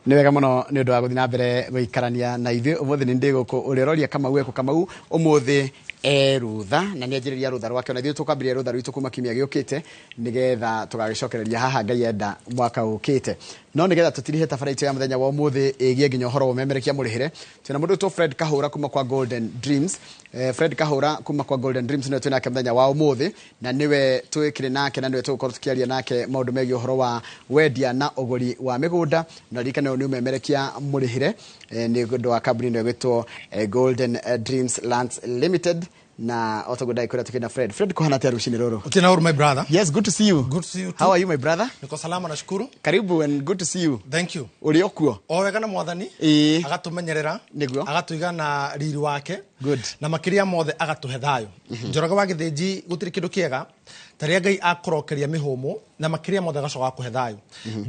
Nĩ wega mũno nĩ ũndũ wa gũthiĩ na mbere gũikarania na ithuĩ. Ũmũthĩ nĩ ndĩ gũkũ, ũrĩa ũroria Kamau ekũ? Kamau ũmũthĩ e rũtha na nĩ anjĩrĩria rũtha rwake. Ona ithuĩ tũkwambĩrĩria rũtha rwitũ kuma kiumia gĩũkĩte, nĩgetha tũgagĩcokereria haha Ngai enda mwaka ũkĩte. No nĩgetha tũtirihe tabara itũ ya mũthenya wa ũmũthĩ ĩgiĩ nginya ũhoro wa ũmemerekia mũrĩhĩre, twĩna mũndũ wĩtwo Fred Kahũra kuma kwa Golden Dreams. Fred Kahũra kuma kwa Golden Dreams nĩwe twĩnake mũthenya wa ũmũthĩ, na nĩwe twĩkĩrĩ nake na nĩwe tũgũkorwo tũkĩaria nake maũndũ megiĩ ũhoro wa wendia na ũgũri wa mĩgũnda. Na ririkane ũyũ nĩ ũmemerekia mũrĩhĩre, nĩ ũndũ wa kambuni ĩno ĩgwĩtwo Golden Dreams Lands Limited. Na o taguo ndagĩkwĩra, tũkĩrĩ na Fred. Fred, kũhana atĩa rũcinĩ rũrũ? Utina uru, my brother. Yes, good to see you. Good to see you too. How are you, my brother? Niko salama, nashukuru. Karibu and good to see you. Thank you. Ũrĩ o kuo? O wega na Mwathani. Agatumenyerera. Agatuiga na riri wake. Na makĩria mothe agatũhe thayũ. Njoroge wa Gĩthĩnji, gũtirĩ kĩndũ kĩega ta rĩrĩa Ngai akũrokeria mĩhũmũ na makĩria mothe agacoka akũhe thayũ.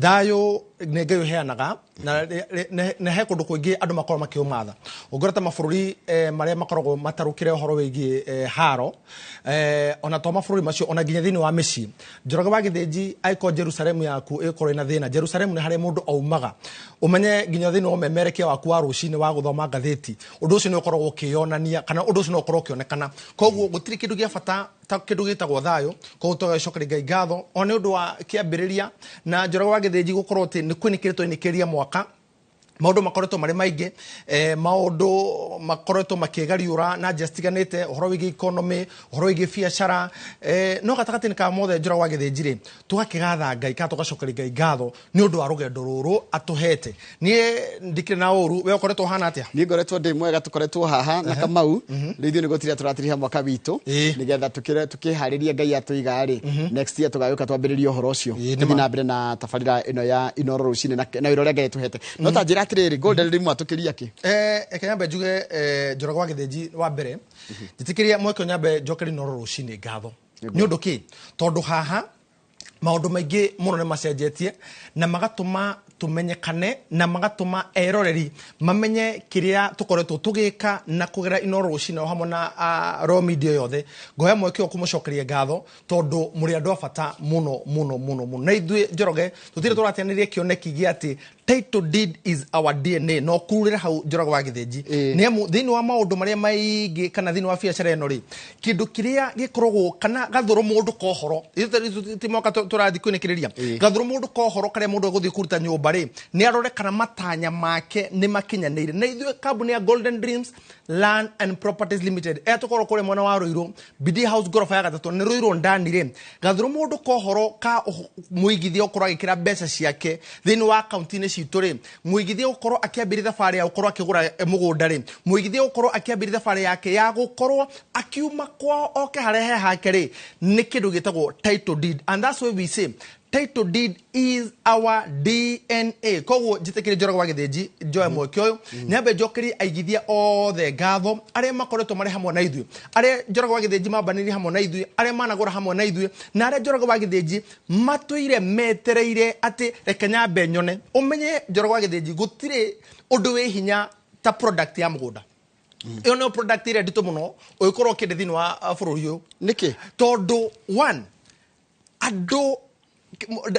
Thayũ nĩ Ngai ũheanaga, na na he kũndũ kũingĩ andũ makoragwo makĩũmatha. Ũngĩrora ta mabũrũri marĩa makoragwo matarũkĩre ũhoro wĩgiĩ haro, ona to mabũrũri macio, ona nginya thĩinĩ wa mĩciĩ. Njoroge wa Gĩthĩnji, angĩkorwo Jerusalemu yaku ĩgĩkorwo ĩna thĩna, Jerusalemu nĩ harĩa mũndũ aumaga, ũmenye nginya thĩinĩ wa ũmemerekia waku wa rũcinĩ wa gũthoma ngathĩti, ũndũ ũcio nĩ ũkoragwo ũkĩyonania kana ũndũ ũcio no ũkorwo ũkĩonekana. Koguo gũtirĩ kĩndũ gĩa bata ta kĩndũ gĩtagwo thayũ. Koguo tũgagĩcokeria Ngai ngatho o nĩ ũndũ wa kĩambĩrĩria na Njoroge wa Gĩthĩnji gũkorwo atĩ nĩ kwĩnĩkĩrĩ twainĩkĩria mwaka. Maũndũ makoretwo marĩ maingĩ, maũndũ makoretwo makĩgariũra na njĩra citiganĩte, ũhoro wĩgiĩ economy, ũhoro wĩgiĩ biacara, no gatagatĩ-inĩ ka mothe, Njoroge wa Gĩthĩnji rĩ, tũgakĩgatha Ngai kana tũgacokeria Ngai ngatho nĩ ũndũ wa rũgendo rũrũ atũhete. Niĩ ndikĩrĩ na ũru. We ũkoretwo ũhana atĩa? Niĩ ngoretwo ndĩ mwega. Tũkoretwo haha na Kamau. Rĩu ithuĩ nĩ gũtiria tũratiriha mwaka witũ, nĩgetha tũkĩharĩrie Ngai atũiga rĩ, next year tũgagĩũka twambĩrĩrie ũhoro ũcio. Nĩ tũthiĩ ma. Na mbere na tabarĩra ĩno ya Inoro rũcinĩ na wĩra ũrĩa Ngai atũhete. No ta njĩra atĩrĩrĩ, Golden Dream atũkĩria kĩ? Reke nyambe njuge, Njoroge wa Gĩthĩnji, wa mbere njĩtĩkĩria mweke nyambe njokerie Inoro rũcinĩ ngatho. Nĩ ũndũ kĩ? Tondũ haha maũndũ maingĩ mũno nĩ macenjetie na magatũma tũmenyekane na magatũma eroreri mamenye kĩrĩa tũkoretwo tũgĩka na kũgera Inoro rũcinĩ o hamwe na Royal Media yothe. Ngoya mweke ũyũ kũmũcokeria ngatho tondũ mũrĩ andũ a bata mũno mũno mũno mũno. Na ithuĩ, Njoroge, tũtirĩ tũrateanĩria kĩoneki gĩa atĩ title deed is our DNA. No kururĩra hau, Njoroge wa Gĩthĩnji, nĩ amu thĩinĩ wa maũndũ marĩa maingĩ kana thĩinĩ wa biacara ĩno rĩ, kĩndũ kĩrĩa gĩkoragwo kana gathũrũ mũndũ kohoro ti mwaka tũrathiĩ kwĩnĩkĩrĩria gathũrũ mũndũ kohoro karĩa mũndũ egũthiĩ kũruta nyũmba rĩ, nĩ arore kana matanya make nĩ makinyanĩire. Na ithuĩ kambuni ya Golden Dreams Land and Properties Limited ĩrĩa tũkorwo kũrĩa mwena wa Rũirũ, BD House, ngoroba ya gatatũ, nĩ Rũirũ ndani rĩ, gathũrũ mũndũ kohoro ka mũigithia gũkorwo agĩkĩra mbeca ciake thĩinĩ wa akaunti-inĩ citũ rĩ, mũigithia gũkorwo akĩambĩrĩria thabarĩ ya gũkorwo akĩgũra mũgũnda rĩ, mũigithia gũkorwo akĩambĩrĩria thabarĩ yake ya gũkorwo akiuma kwao oke harĩa he hake rĩ, nĩ kĩndũ gĩtagwo title deed. And that's why we say title deed is our DNA. Koguo njĩtĩkĩrie, Njoroge wa Gĩthĩnji, njoe mweke ũyũ nyambe njokerie aigithia othe ngatho arĩa makoretwo marĩ hamwe na ithuĩ, arĩa, Njoroge wa Gĩthĩnji, mambanĩrie hamwe na ithuĩ, arĩa managũra hamwe na ithuĩ, na arĩa, Njoroge wa Gĩthĩnji, matũire metereire atĩ reke nyambe nyone. Ũmenye, Njoroge wa Gĩthĩnji, gũtirĩ ũndũ wĩ hinya ta product ya mũgũnda. Ĩyo nĩyo product ĩrĩa nditũ mũno ũngĩkorwo ũkĩenda thĩinĩ wa bũrũri ũyũ. Nĩkĩ? Tondũ one, andũ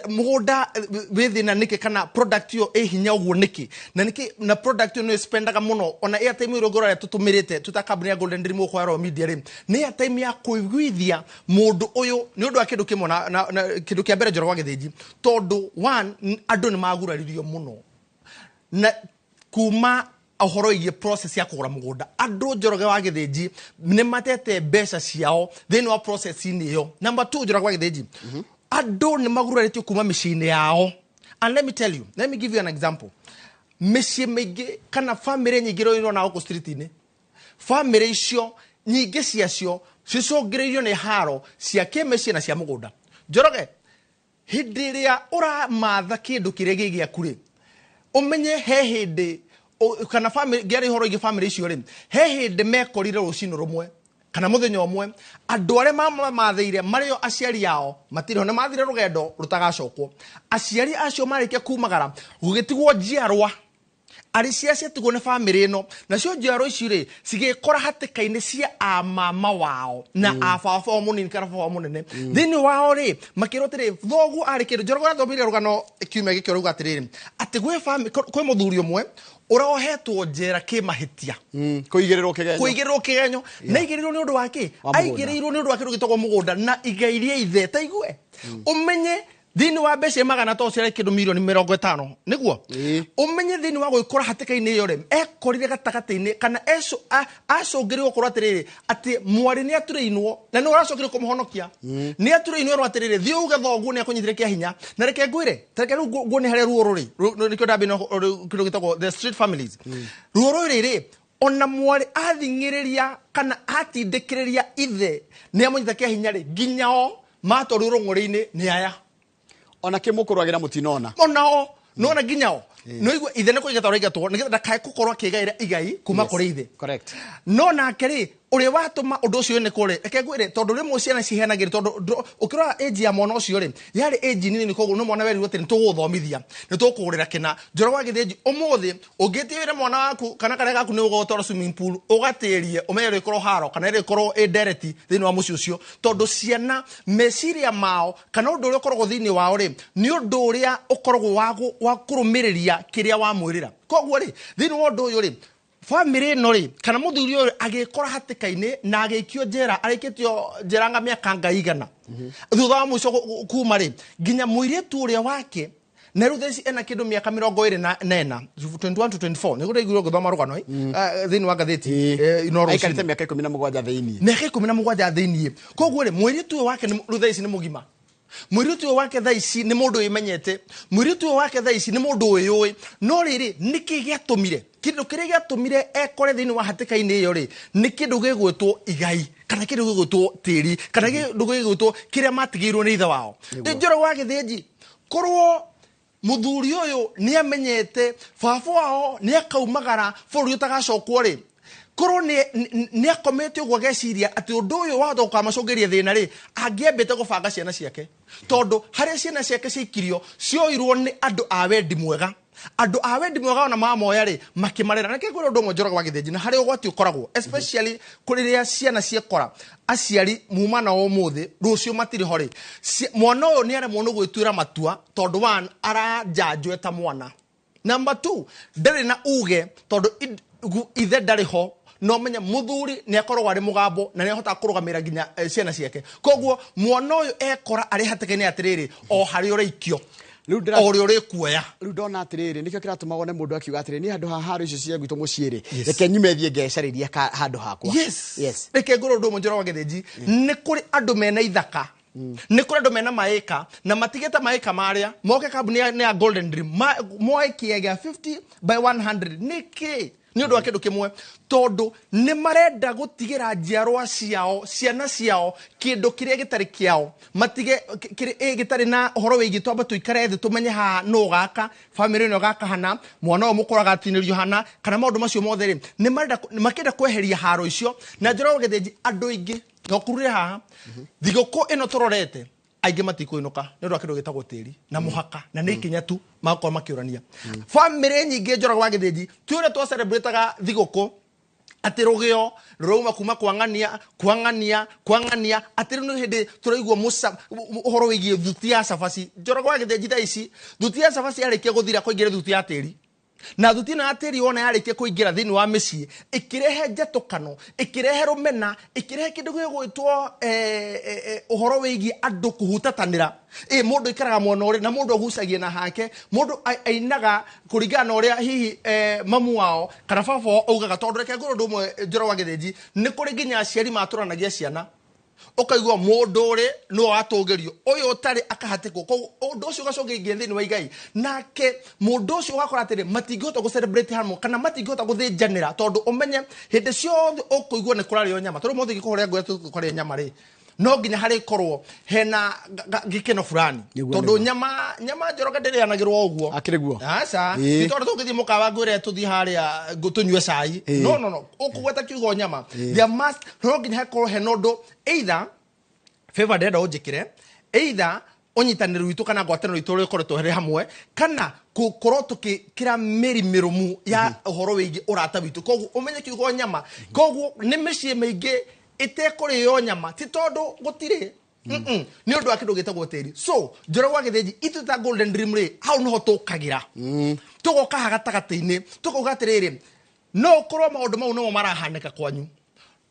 mũgũnda wĩ thĩna nĩkĩ, kana product ĩyo ĩ hinya ũguo nĩkĩ, na nĩkĩ na product ĩyo nĩ spendaga mũno? Ona airtime ĩrĩa ũngĩrora tũtũmĩrĩte twĩ ta kambuni ya Golden Dream gũkũ ya Royal Media rĩ, nĩ airtime ya kũiguithia mũndũ ũyũ nĩ ũndũ wa kĩndũ kĩmwe na kĩndũ kĩa mbere, Njoroge wa Gĩthĩnji, tondũ one, andũ nĩ maguraririo mũno na kuma ũhoro wĩgiĩ process ya kũgũra mũgũnda. Andũ, Njoroge wa Gĩthĩnji, nĩ matete mbeca ciao thĩinĩ wa process-inĩ ĩyo. Number two, Njoroge wa Gĩthĩnji, andũ nĩ magurarĩtio kuma mĩciĩ-inĩ yao. And let me tell you, let me give you an example. Mĩciĩ mĩingĩ kana famĩlĩ nyingĩ iria ũrona gũkũ street-inĩ, famĩlĩ icio nyingĩ ciacio cicũngĩrĩirio nĩ haro cia kĩmĩciĩ na cia mũgũnda. Njoroge, hĩndĩ ĩrĩa ũramatha kĩndũ kĩrĩa gĩ gĩaku rĩ, ũmenye he hĩndĩ kana famĩlĩ ngĩaria ũhoro ingĩ, famĩlĩ icio rĩ, he hĩndĩ mekorire rũcinĩ rũmwe kana mũthenya ũmwe andũ arĩa mamamathĩire marĩo aciari ao matirĩ ho, nĩ mathire rũgendo rũtagacokwo. Aciari acio marĩkia kumagara, gũgĩtigwo njiarwa. Arĩ cia ciatigwo nĩ bamĩrĩ ĩno, nacio njiaro ici rĩ cigĩkora hatĩka-inĩ cia amama wao na a baba wao mũnini kana baba wao mũnene. Thĩinĩ wao rĩ makĩrwo atĩrĩ, thoguo arĩ kĩndũ. Njoroge athomire rũgano kiumia gĩkĩ, ũrauga atĩrĩrĩ, atĩ gwĩ kwĩ mũthuri ũmwe ũrohetwo njera kĩmahĩtia. Kũigĩrĩrwo kĩgenyo. Kũigĩrĩrwo kĩgenyo, na aigĩrĩirwo nĩ ũndũ wa kĩ? Wa mũgũnda. Aigĩrĩirwo nĩ ũndũ wa kĩndũ gĩtagwo mũgũnda na igai rĩa ithe. Taigue ũmenye thĩinĩ wa mbeca magana to ciarĩ kĩndũ mirioni 50, nĩguo? Ĩĩ. Ũmenye thĩinĩ wa gwĩkora hatĩka-inĩ ĩyo rĩ, ekorire gatagatĩ-inĩ kana acũngĩrĩirwo gũkorwo atĩrĩrĩ, atĩ mwarĩ nĩ aturĩinwo na nĩ ũracokire kũmũhonokia, nĩ aturĩinwo erwo atĩrĩrĩ, thiĩ uge thoguo nĩ akũnyitire kĩa hinya. Na reke ngwĩre, ta reke rĩu nguone harĩa ruo rũrĩ. Nĩkĩo ndambia na kĩndũ gĩtagwo the street families. Ruo rũrĩ rĩ, ona mwarĩ athing'ĩrĩria kana atindĩkĩrĩria ithe nĩ amũnyita kĩa hinya rĩ, nginya o matwarirwo rũng'ũrĩ-inĩ nĩ aya. Ona kĩmũkũrwagĩra mũtinona. Onao nona nginya o no igua ithe nĩ kũingatwo araingatwo nĩgetha ndakae gũkorwo akĩgaĩra igai kuma kũrĩ ithe. No nake rĩ, ũrĩa watũma ũndũ ũcio nĩ kũrĩ, reke ngwĩre, tondũ rĩmwe ciana ciheanagĩrĩ, tondũ ũkĩrora age ya mwana ũcio rĩ, yarĩ age nini, koguo nĩ mwana werirwo atĩ nĩ tũgũgũthomithia, nĩ tũkũgũrĩra kĩna. Njoroge wa Gĩthĩnji, ũmũthĩ ũngĩtĩĩra mwana waku kana karĩa gaku nĩ ũgũgũtwara swimming pool, ũgatĩrie ũmenye rĩkorwo haro kana rĩkorwo ĩ ndereti thĩinĩ wa mũciĩ ũcio, tondũ ciana meciria mao kana ũndũ ũrĩa ũkoragwo thĩinĩ wao rĩ, nĩ ũndũ ũrĩa ũkoragwo wa kũrũmĩrĩria kĩrĩa wamwĩrĩra. Koguo rĩ, thĩinĩ wa ũndũ ũyũ rĩ, bamĩrĩ ĩno rĩ, kana mũthuri ũyũ agĩkora hatĩka-inĩ na agĩikio njera, arĩkĩtio njera nga mĩaka ngai igana thutha wa mũico kuma rĩ, nginya mũirĩtu ũrĩa wake na rĩu thaa ici ena kĩndũ mĩaka 24, 21 to 24, nĩguo ndaiguire ngĩthoma rũgano thĩinĩ wa ngathĩti ino rũcinĩ. Aikarĩte mĩaka 17 thĩinĩ. Mĩaka 17 thĩiniĩ. Koguo rĩ, mũirĩtu ũyũ wake rĩu thaa ici nĩ mũgima. Mũirĩtu ũyũ wake thaa ici nĩ mũndũ wĩmenyete. Mũirĩtu ũyũ wake thaa ici nĩ mũndũ wĩyũĩ. No rĩrĩ, nĩkĩ gĩatũmire, kĩndũ kĩrĩa gĩatũmire ekore thĩinĩ wa hatĩka-inĩ ĩyo rĩ, nĩ kĩndũ gĩgwĩtwo igai kana kĩndũ gĩgwĩtwo tĩri kana kĩndũ gĩgwĩtwo kĩrĩa matigĩirwo nĩ ithe wao. Njoroge wa Gĩthĩnji, korwo mũthuri ũyũ nĩ amenyete baba wao nĩ akaumagara bũrũri ũtagacokwo rĩ, korwo nĩ akomete ũguo ageciria atĩ ũndũ ũyũ wahota gũkamacũngĩria thĩna rĩ, angĩambĩte gũbanga ciana ciake, tondũ harĩa ciana ciake ciaikirio cioirwo nĩ andũ a wendi mwega. Andũ a wendi mwega ona mamoya rĩ, makĩmarera. Na kĩngwĩra ũndũ ũmwe, Njoroge wa Gĩthĩnji, na harĩa ũgwati ũkoragwo, especially kũrĩrĩa ciana ciekora aciari muma nao ũmũthĩ, rũciũ matirĩ ho rĩ, mwana ũyũ nĩ aremwo nĩ gwĩtuĩra matua, tondũ one, aranjanjwo ta mwana. Number two, ndarĩ na uge tondũ ithe ndarĩ ho. No menye mũthuri nĩ akoragwo arĩ mũgambo na nĩ ahotaga kũrũgamĩrĩra nginya ciana ciake. Koguo mwana ũyũ ekora arĩ hatĩka-inĩ atĩrĩrĩ, o harĩa ũraikio, Rĩu ndĩra- o ũrĩa ũrĩkuoya. Rĩu ndona atĩrĩrĩ, nĩkĩo kĩratũma wone mũndũ akiuga atĩrĩrĩ, niĩ handũ ha haro icio cia gwitũ mũciĩ rĩ, reke nyume thiĩ ngecarĩria handũ hakwa. Reke ngũrwo ũndũ ũmwe, Njoroge wa Gĩthĩnji, nĩ kũrĩ andũ mena ithaka, nĩ kũrĩ andũ mena maĩka na matigĩte maĩka marĩa moke kambuni ya Golden Dream moe kĩea gĩa 50 by 100. Nĩkĩ? Nĩ ũndũ wa kĩndũ kĩmwe, tondũ nĩ marenda gũtigĩra njiarwa ciao, ciana ciao, kĩndũ kĩrĩa gĩtarĩ kĩao, matige gĩtarĩ na ũhoro wĩgiĩ twambe tũikare thĩ tũmenye haha nũ gaka bamĩrĩ ĩno gaka hana mwana ũyũ mũkũrũ agatinĩrio hana kana maũndũ macio mothe rĩ, nĩ marenda makĩenda kweheria haro icio. Na Njoroge wa Gĩthĩnji, andũ aingĩ no kurure haha thigũkũ ĩno tũrorete, aingĩ matikũinũka nĩ ũndũ wa kĩndũ gĩtagwo tĩri na mũhaka, na nĩ ikinya tu magakorwo makĩũrania. Bamĩrĩ nyingĩ, Njoroge wa Gĩthĩnji, ti ũrĩa twacelebrataga thigũkũ atĩ rũgĩo rũrauma kuma kwang'ania kwang'ania kwang'ania, atĩ rĩu nĩ hĩndĩ tũraigua ũhoro wĩgiĩ thuti ya cabaci. Njoroge wa Gĩthĩnji, thaa ici thuti ya cabaci yarĩkia gũthira, kũingĩra thuti ya tĩri, na thuti ĩno ya tĩri wona yarĩkia kũingĩra thĩinĩ wa mĩciĩ, ĩkĩrehe njatũkano, ĩkĩrehe rũmena, ĩkĩrehe kĩndũ gĩgwĩtwo ũhoro wĩgiĩ andũ kũhutatanĩra. Mũndũ aikaraga mwena ũrĩ na mũndũ agucagia na hake, mũndũ ainaga kũringana na ũrĩa hihi mamu wao kana baba wao augaga. Tondũ reke ngwĩre ũndũ ũmwe, Njoroge wa Gĩthĩnji, nĩ kũrĩ nginya aciari matũranagia ciana, ũkaigua mũndũ ũrĩ nĩwe watũgĩrio, ũyũ ũtarĩ akahatĩkwo. Koguo ũndũ ũcio ũgacũngĩrĩria thĩinĩ wa igai, nake mũndũ ũcio ũgakora atĩrĩ, matingĩhota gũ celebrate hamwe kana matingĩhota gũthĩnjanĩra, tondũ ũmenye hĩndĩ ciothe ũkũigua nĩ kũrarĩo nyama. Tondũ mũthĩ ngĩkũhũrĩra ngũya tũkũrĩa nyama rĩ, no nginya harĩkorwo hena gĩkeno fulani. Tondũ nyama Njoroge ndĩrĩanagĩrwo ũguo. Akĩrĩ guo? Aca. Ti tondũ tũngĩthiĩ mũkawa ngwĩre tũthiĩ harĩa tũnyue cai. No, no, no. Ũkũgweta kiugo nyama. There must, no nginya hakorwo hena ũndũ, either favor ndĩrenda ũnjĩkĩre, either Ũnyitanĩri witũ kana ngwatanĩro itũ ũrĩa ũkoretwo harĩ hamwe, kana gũkorwo tũkĩkĩra mĩri mĩrũmu ya ũhoro wĩgiĩ ũrata witũ. Koguo ũmenye kiugo nyama, koguo nĩ mĩciĩ mĩingĩ ĩtekũrĩo nyama, ti tondũ gũtirĩ. Nĩ ũndũ wa kĩndũ gĩtagwo tĩri. So Njoroge wa Gĩthĩnji, ithuĩ ta Golden Dream rĩ, hau nĩho tũkagĩra, tũgoka ha gatagatĩ-inĩ, tũkauga atĩrĩrĩ, no ũkorwo maũndũ mau nĩmo marahanĩka kwanyu,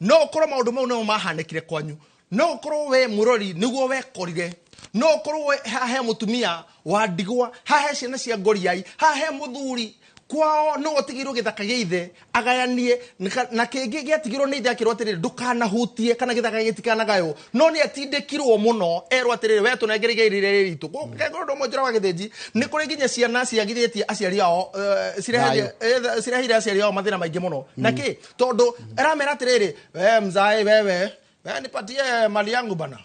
no ũkorwo maũndũ mau nĩmo mahanĩkire kwanyu, no ũkorwo we mũrori nĩguo wekorire, no ũkorwo we hahe mũtumia wa ndigwa, hahe ciana cia ngoriai, hahe mũthuri kwao no ũtigĩirwo gĩthaka gĩa ithe agayanie na kĩngĩ gĩatigirwo nĩ ithe, akĩrwo atĩrĩrĩ, ndũkanahutie kana gĩthaka gĩtikanagaywo, no nĩ atindĩkirwo mũno erwo atĩrĩrĩ, we tũnengere igai rĩrĩa rĩ ritũ. Kengorwo ũndũ ũmwe, Njoroge wa Gĩthĩnji, nĩ kũrĩ nginya ciana ciagithĩtie aciari ao, cireheire aciari ao mathĩna maingĩ mũno. Na kĩ? Tondũ aramera atĩrĩrĩ, we mzae, wewe we nipatie mali yangu bana,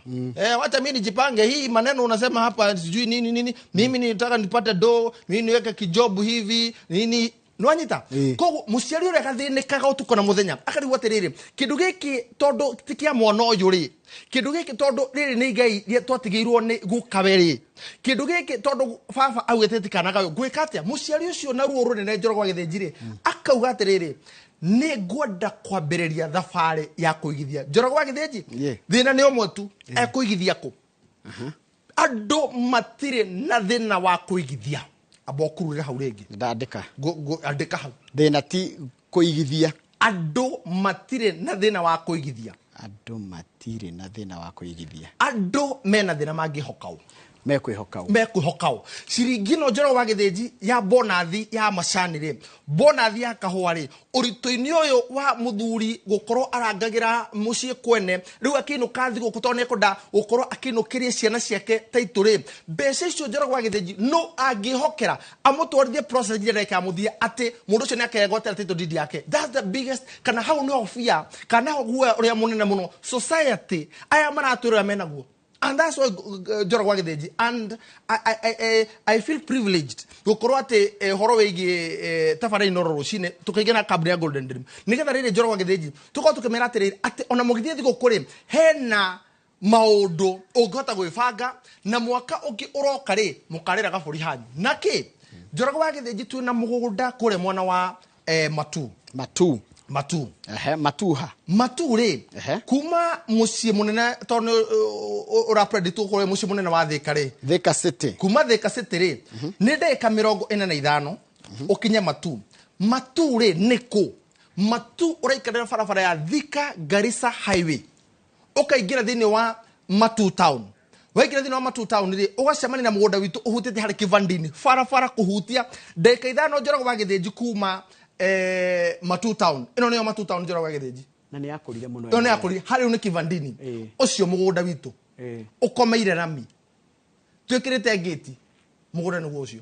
wacha mimi nijipange. Hii maneno unasema hapa sijui nini nini, mimi nitaka nipate do, mimi niweke kijobu hivi nini, nwanyita. Koguo mũciari ũrĩa agathĩnĩkaga ũtukũ na mũthenya, akarigwo atĩrĩrĩ, kĩndũ gĩkĩ tondũ ti kĩa mwana ũyũ rĩ, kĩndũ gĩkĩ tondũ rĩrĩ nĩ igai rĩa twatigĩirwo nĩ gukawe rĩ, kĩndũ gĩkĩ tondũ baba augĩte tikanagaywo, ngwĩka atĩa? Mũciari ũcio na ruo rũnene, Njoroge wa Gĩthĩnji rĩ, akauga atĩrĩrĩ, nĩ ngwenda kwambĩrĩria thabarĩ ya kũigithia. Njoroge wa Gĩthĩnji, thĩna nĩ ũmwe tu, ekũigithia kũ? Andũ matirĩ na thĩna wa kũigithia. Amba ũkururĩre hau rĩngĩ. Ndandĩka. Andĩka hau. Thĩna ti kũigithia. Andũ matirĩ na thĩna wa kũigithia. Andũ matirĩ na thĩna wa kũigithia. Andũ mena thĩna mangĩhoka ũ? Mekwĩhoka ũ? Mekwĩhoka ũ? Ciringi ĩno, Njoroge wa Gĩthĩnji, ya bonathi ya macani rĩ, bonathi ya kahũa rĩ, ũritũ-inĩ ũyũ wa mũthuri gũkorwo arangagĩra mũciĩ kwene, rĩu akĩinũka thigũkũ tondũ nĩekwenda gũkorwo akĩinũkĩria ciana ciake taitũ rĩ, mbeca icio, Njoroge wa Gĩthĩnji, no angĩhokera amũtwarithie process nginya ndagĩka ya mũthia atĩ mũndũ ũcio nĩakegwatĩra title deed yake? That's the biggest, kana hau nĩho fear, kana ho guoya ũrĩa mũnene mũno society aya maratwĩrora menaguo. And that's why, Njoroge wa Gĩthĩnji, and I feel privileged gũkorwo atĩ ũhoro wĩgiĩ tabarĩra Inooro rũcinĩ tũkĩingĩra na kambuni ya Golden Dream, nĩgetha rĩrĩ, Njoroge wa Gĩthĩnji, tũkorwo tũkĩmera atĩrĩrĩ, atĩ ona mũgĩthiĩ thigũkũ rĩ, hena maũndũ ũngĩhota gwĩbanga, na mwaka ũngĩ ũroka rĩ, mũkarĩra gabũri hanyu. Na kĩ, Njoroge wa Gĩthĩnji, twĩna mũgũnda kũrĩa mwena wa Matu. Matu. Matu. Ehe, matuha. Matu rĩ, kuma mũciĩ mũnene, tondũ ũrapredict ũkorwo mũciĩ mũnene wa Thĩka rĩ, Thika City. Kuma Thĩka City rĩ, nĩ ndagĩka 45 ũkinye Matu. Matu rĩ, nĩ kũ Matu? Ũraikarĩra barabara ya Thika Garissa Highway, ũkaingĩra thĩinĩ wa Matu Town. Waingĩra thĩinĩ wa Matu Town rĩ, ũgacemania na mũgũnda witũ ũhutĩtie harĩ Kivandini, barabara kũhutia ndagĩka 5, Njoroge wa Gĩthĩnji, kuma Matu Town. Ĩno nĩyo Matu Town, Njoroge wa Gĩthĩnji. Na nĩ yakũrire mũno. Ĩno nĩ yakũrire harĩ rĩu nĩ Kivandini. Ũcio mũgũnda witũ ũkomeire rami, twĩkĩrĩte ngĩti, mũgũnda nĩguo ũcio.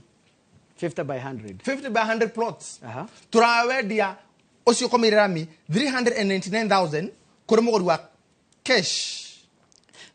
50 by 100. 50 by 100 plots. Tũrawendia ũcio ũkomeire rami 399,000 kũrĩ mũgũri wa cash.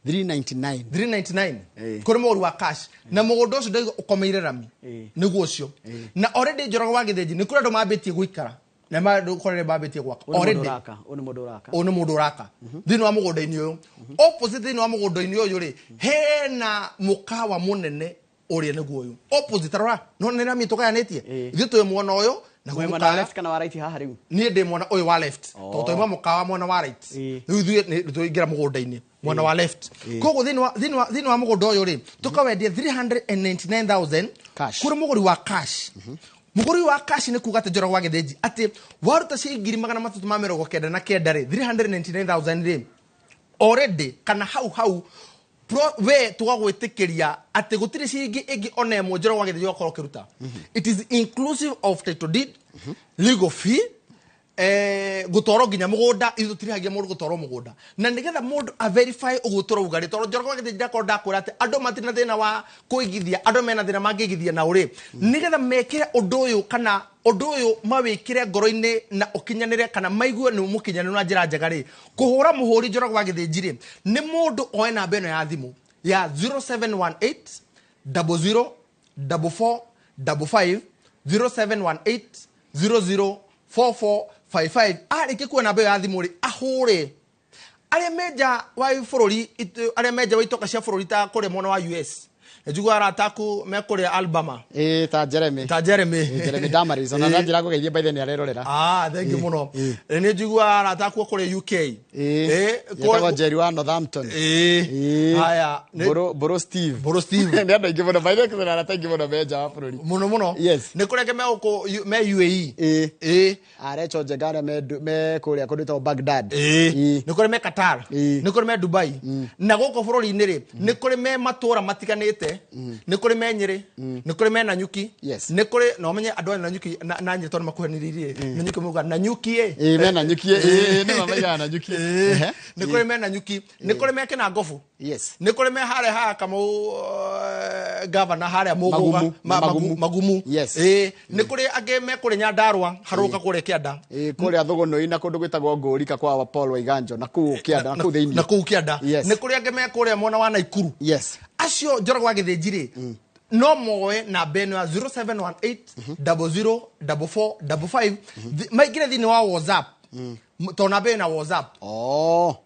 399. 399 kũrĩ mũgũri wa cash, na mũgũnda ũcio ndauga ũkomeire rami, nĩguo ũcio. Na already, Njoroge wa Gĩthĩnji, nĩ kũrĩ andũ mambĩtie gũikara na kũrĩ mambĩtie gwaka. Ũyũ nĩ mũndũ Already. ũraka, ũyũ nĩ mũndũ ũraka. Ũyũ nĩ mũndũ ũraka thĩinĩ wa mũgũnda-inĩ ũyũ. Opposite thĩinĩ wa mũgũnda-inĩ ũyũ rĩ, hena mũkawa mũnene ũrĩa nĩguo ũyũ opposite. Rora, no nĩ rami tũgayanĩtie. Ithuĩ twĩ mwena ũyũ naguo Mwena wa mũkawa. left kana wa right haha rĩu? Niĩ ndĩ mwena ũyũ wa left, tondũ twauma mũkawa mwena wa right. Rĩu ithuĩ nĩ tũingĩra mũgũnda-inĩ mwena wa left. Koguo thĩinĩ wa mũgũnda ũyũ rĩ, tũkawendia 399,000 Cash. kũrĩ mũgũri wa cash. Mũgũri wa cash nĩ kuga atĩ, Njoroge wa Gĩthĩnji, atĩ waruta ciringi 399,000 rĩ, 399,000 rĩ, already kana hau hau we tũgagwĩtĩkĩria atĩ gũtirĩ ciringi ĩngĩ ona ĩmwe, Njoroge wa Gĩthĩnji, ũgakorwo ũkĩruta. It is inclusive of title deed, legal fee, gũtwarwo nginya mũgũnda. Ithuĩ tũtirihagia mũndũ gũtwarwo mũgũnda, na nĩgetha mũndũ a verify ũguo tũrauga rĩ, tondũ Njoroge wa Gĩthĩnji, ndakorwo ndakwĩra atĩ andũ matirĩ na thĩna wa kũigithia, andũ mena thĩna mangĩigithia na ũrĩ, nĩgetha mekĩre ũndũ ũyũ kana ũndũ ũyũ mawĩkĩre ngoro-inĩ na ũkinyanĩre kana maigue nĩ mũkinyanĩru na njĩra njega rĩ, kũhũra mũhũri, Njoroge wa Gĩthĩnji rĩ, nĩ mũndũ oe namba ĩno ya thimũ ya 0718 00 44 55, 0718 00 4455. Arĩkia kuoya namba ĩyo ya thimũ rĩ, ahũre arĩa menja wa bũrũri, arĩa menja wa itoka cia bũrũri ta kũrĩa mwena wa US. Nĩ njiguaga arata aku me kũrĩa Alabama. Ĩĩ, ta Jeremy. Ta Jeremy. Ĩĩ, Jeremy Damaris ona na njĩra ngũgeithie, by the nĩ arerorera. Ah, thank you mũno. Nĩ njiguaga arata aku kũrĩa UK. Ĩĩ, yetagwo Jerry wa Northampton. Ĩĩ. Ĩĩ. Haya, Bũrũ Steve. Bũrũ Steve. Nĩ andũ aingĩ mũno, by the way, kwĩna arata aingĩ mũno me nja wa bũrũri. Mũno mũno. Yes. Nĩ kũrĩa angĩ me gũkũ me UAE. Ĩĩ. Ĩĩ. Arecho Njenga arĩa me kũrĩa kũndũ gwĩtagwo Baghdad. Ĩĩ. Ĩĩ. Nĩ kũrĩ me Qatar. Ĩĩ. Nĩ kũrĩ me Dubai. Na gũkũ bũrũri-inĩ rĩ, nĩ kũrĩ me matũra matiganĩte. Nĩ kũrĩ me Nyĩrĩ, nĩ kũrĩ me Nanyuki. Nĩ kũrĩ na ũmenye andũ a Nanyuki na Nyĩrĩ tondũ makuhanĩrĩirie. Nanyuki mauga Nanyuki ĩ. Ĩĩ, me Nanyuki ĩ. Ĩĩ, nĩ ma maigaga Nanyuki. Ĩĩ. Ehe. Nĩ kũrĩ me Nanyuki, nĩ kũrĩ me Kĩnangobu. Nĩ kũrĩ me harĩa haha Kamau, gavana harĩa Mũgũga. Magumu. Magumu. Magumu. Ĩĩ, nĩ kũrĩ angĩ me kũrĩa Nyandarũa harũrũka kũrĩa kĩanda. Ĩĩ, kũrĩa Thũgũnũi na kũndũ gwĩtagwo Ngũrika kwa Paul Waiganjo na kũu kĩanda na kũu thĩinĩ. Na kũu kĩanda. Nĩ kũrĩ angĩ me kũrĩa mwena wa Naikuru. Acio Njoroge wa Gĩthĩnji rĩ, no moe namba ĩno ya 0718 00 44 55, maingĩre thĩinĩ wa WhatsApp, tondũ namba ĩyo ĩna WhatsApp.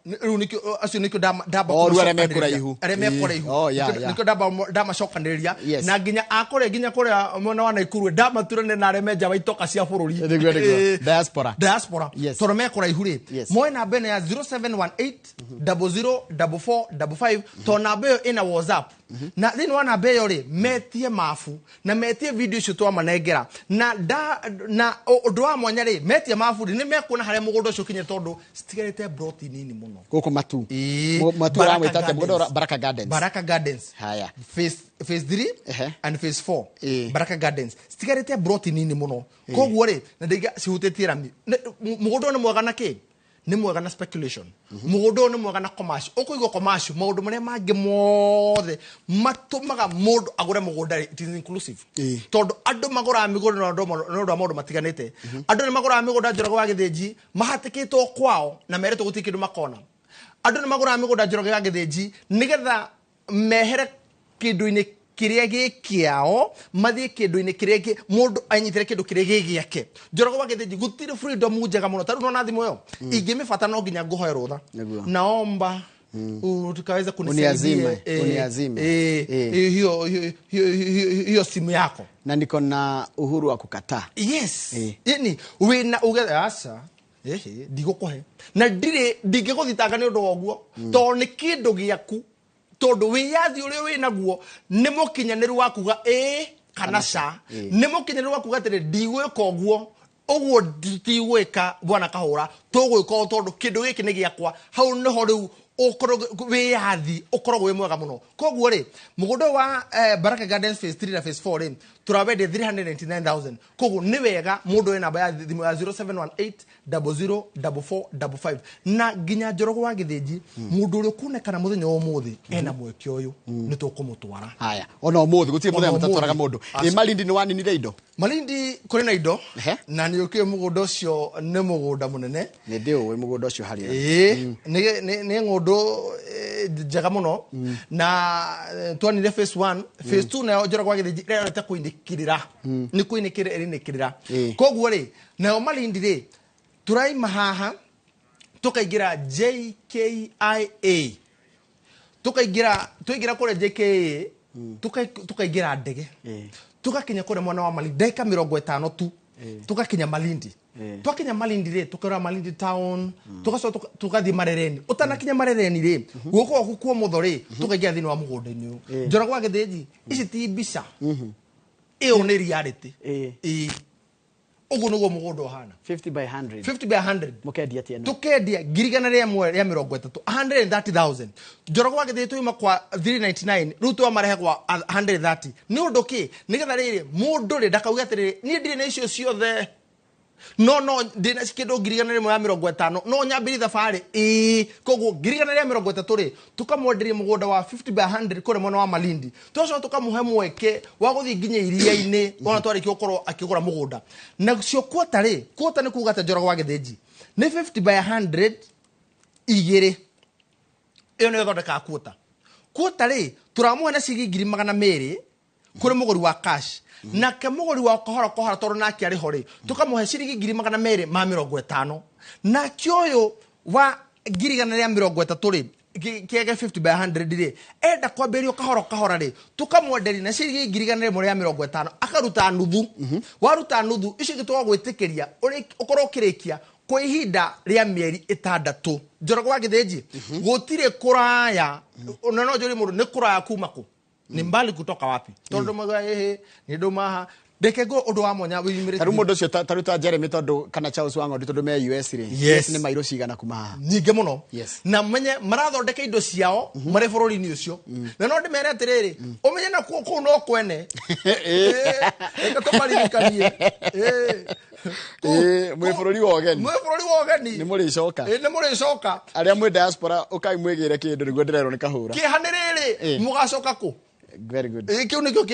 Rĩu nĩkĩo acio nĩkĩo ndamba Oh, rĩu arĩa me kũmacokanĩrĩria. kũraihu. Arĩa me kũraihu. Oh, yeah, yeah. Nĩkĩo ndamacokanĩrĩria. Yes. Na nginya akũrĩa nginya kũrĩa mwena wa Naikuru ndamaturane na arĩa menja wa itoka cia bũrũri. Nĩguo, nĩguo. Diaspora. Diaspora. Yes. Tondũ me kũraihu rĩ, moe namba ĩno ya 0718 00 44 55, tondũ namba ĩyo ĩna WhatsApp, na thĩinĩ wa namba ĩyo rĩ, metie mabu na metie video icio twamanengera na da, na ũndũ wa mwanya rĩ, metie mabu rĩ, nĩ mekuona harĩa mũgũnda ũcio ũkinyĩte, tondũ citigarĩte broti nini mũno. Gũkũ Matu. Ĩĩ. Matu Baraka ũramwĩta atĩa? Mũgũnda Gardens. Baraka Gardens. Baraka Gardens. Haya. Phase 3 Ehe. and phase 4. Ĩĩ. Baraka Gardens citigarĩte broti nini mũno, koguo rĩ, na ndaiga cihutĩtie rami. Mũgũnda ũyũ nĩ mwega na kĩ? Nĩ mwega na speculation. Mũgũnda ũyũ nĩ mwega na commercial. Ũkũigua commercial, maũndũ marĩa mangĩ mothe matũmaga mũndũ agũre mũgũnda rĩ, it is inclusive. Tondũ andũ magũraga mĩgũnda na ũndũ wa maũndũ matiganĩte. Andũ nĩ magũraga mĩgũnda, Njoroge wa Gĩthĩnji, mahatĩkĩtwo kwao na merĩtwo gũtirĩ kĩndũ makona. Andũ nĩ magũraga mĩgũnda, Njoroge wa Gĩthĩnji, nĩgetha mehere kĩndũ-inĩ kĩrĩa gĩ kĩao mathiĩ kĩndũ-inĩ kĩrĩa mũndũ anyitĩre kĩndũ kĩrĩa gĩ gĩake. Njoroge wa Gĩthĩnji, gũtirĩ freedom njega mũno. Ta rĩu nona thimũ ĩyo ingĩmĩbata no nginya ngũhoe rũtha. Naomba tukaweza kunisaidia. Uniazime, uniazime. Hiyo hiyo hiyo hiyo simu yako. Na niko na uhuru wa kukataa. Yes. Yani wina uge aca, ehe, ndigũkũhe na ndirĩ ndingĩgũthitanga nĩ ũndũ wa ũguo, tondũ nĩ kĩndũ gĩaku, tondũ wĩyathi ũrĩa wĩ naguo nĩ mũkinyanĩru wa kuga ĩĩ kana ca. Nĩ mũkinyanĩru wa kuga atĩrĩ, ndigwĩka ũguo, ũguo tigwĩka, bwana Kahũra, tũgwĩka ũũ tondũ kĩndũ gĩkĩ nĩ gĩakwa. Hau nĩho rĩu ũkorwo wĩyathi ũkoragwo wĩ mwega mũno. Koguo rĩ, mũgũnda ũyũ wa Baraka Gardens phase 3 na phase 4 rĩ, tũrawendia 399,000. Koguo nĩ wega mũndũ wĩ namba ya thimũ ya 0718 00 44 55. Na nginya Njoroge wa Gĩthĩnji, mũndũ ũrĩa ũkuonekana mũthenya wa ũmũthĩ ena mweke ũyũ, nĩ tũkũmũtwara. Haya, ona ũmũthĩ gũtirĩ mũthenya Ona mũtatwaraga ũmũthĩ. mũndũ. Aca. Ĩ, Malindi nĩ waninire indo? Malindi kũrĩ na indo. Ehe. Na nĩ ũkĩũĩ mũgũnda ũcio nĩ mũgũnda mũnene. Nĩ ndĩũĩ mũgũnda ũcio harĩa. Ĩĩ, nĩ ng'ũndũ njega mũno, na twanire phase 1, phase 2 nayo, Njoroge wa Gĩthĩnji, ĩrerete kũinĩkĩrĩra, nĩ kũinĩkĩrĩra ĩrĩnĩkĩrĩra. Koguo rĩ, nayo Malindi rĩ, tũraima haha tũkaingĩra JKIA, tukaingĩra, twaingĩra kũrĩa JKIA, tukaingĩra ndege, tugakinya kũrĩa mwena wa Malindi ndagĩka 50 tu, tugakinya Malindi. Twakinya Malindi rĩ, tukerora Malindi town, tugacoka tugathiĩ Marereni. Ũtanakinya Marereni rĩ, guoko gwaku kwa ũmotho rĩ, tukaingĩra thĩinĩ wa mũgũnda-inĩ ũyũ. Njoroge wa Gĩthĩnji, ici ti mbica, ĩyo nĩ reality. Ĩĩ, ũguo nĩguo mũgũnda ũhana. 50 by 100. 50 by 100. Mũkendia atĩa ĩno? Tukendia 130,000, 130,000. Njoroge wa Gĩthĩnji, twauma kwa 399, rĩu twamarehe kwa 130. Nĩ ũndũ kĩ? Nĩgetha rĩrĩ, mũndũ rĩ, ndakauge atĩrĩrĩ, niĩ ndirĩ na icio ciothe, no ndĩna kĩndũ 150,000, no nyambĩrie thabarĩ. Ĩĩ, koguo 130,000 rĩ, tũkamwenderia mũgũnda wa 50 by 100 kũrĩa mwena wa Malindi. Tũgacoka tũkamũhe mweke wa gũthiĩ nginya iria-inĩ ona twarĩkia gũkorwo akĩgũra mũgũnda. Nacio quarter rĩ, quarter nĩ kuga atĩ, Njoroge wa Gĩthĩnji, nĩ 50 by 100 igĩrĩ. Ĩyo nĩyo ĩthondekaga quarter. Quarter rĩ, tũramũhe na ciringi 200,000 kũrĩ mũgũri wa cash. Nake mũgũri wa kohora kohora, tondũ nake arĩ ho rĩ, tũkamũhe ciringi 250,000. Nake ũyũ wa 130,000 rĩ, Kĩege 50 by 100 rĩ, enda kwambĩrĩrio kahora kahora rĩ, tũkamwenderia na ciringi 150,000, akaruta nuthu. Waruta nuthu, icio ingĩ tũgagwĩtĩkĩria ũkorwo ũkĩrĩkia kwa ihinda rĩa mĩeri 6. Njoroge wa Gĩthĩnji, gũtirĩ kũraya. Na no njũrie mũndũ, nĩ kũraya kuma kũ? Ni mbali kutoka wapi? Tondũ mauga ĩhĩ nĩ ndũmaha. Reke ngũ ũndũ wa mwanya wĩyumĩrĩtie. Tarĩu mũndũ ũcio, tarĩu ta Jeremy, tondũ kana Charles Wang'ondu, tondũ me US rĩ, Yes. US nĩ mairũ cigana kuma haha? Nyingĩ mũno. Yes. Na menye marathondeka indo ciao marĩ bũrũri-inĩ ũcio, na no ndĩmere atĩrĩrĩ, ũmenye na kuo kũu no kwene. Reke tũmaririkanie. Mwĩ bũrũri wa ũgeni. Mwĩ bũrũri wa ũgeni. Nĩ mũrĩcoka. Nĩ mũrĩcoka. Arĩa mwĩ diaspora, ũkai mwĩgĩre kĩndũ, nĩguo ndĩrerwo nĩ Kahũra. Kĩeha nĩ rĩrĩ, mũgacoka kũ? Very good. Kĩu nĩkĩo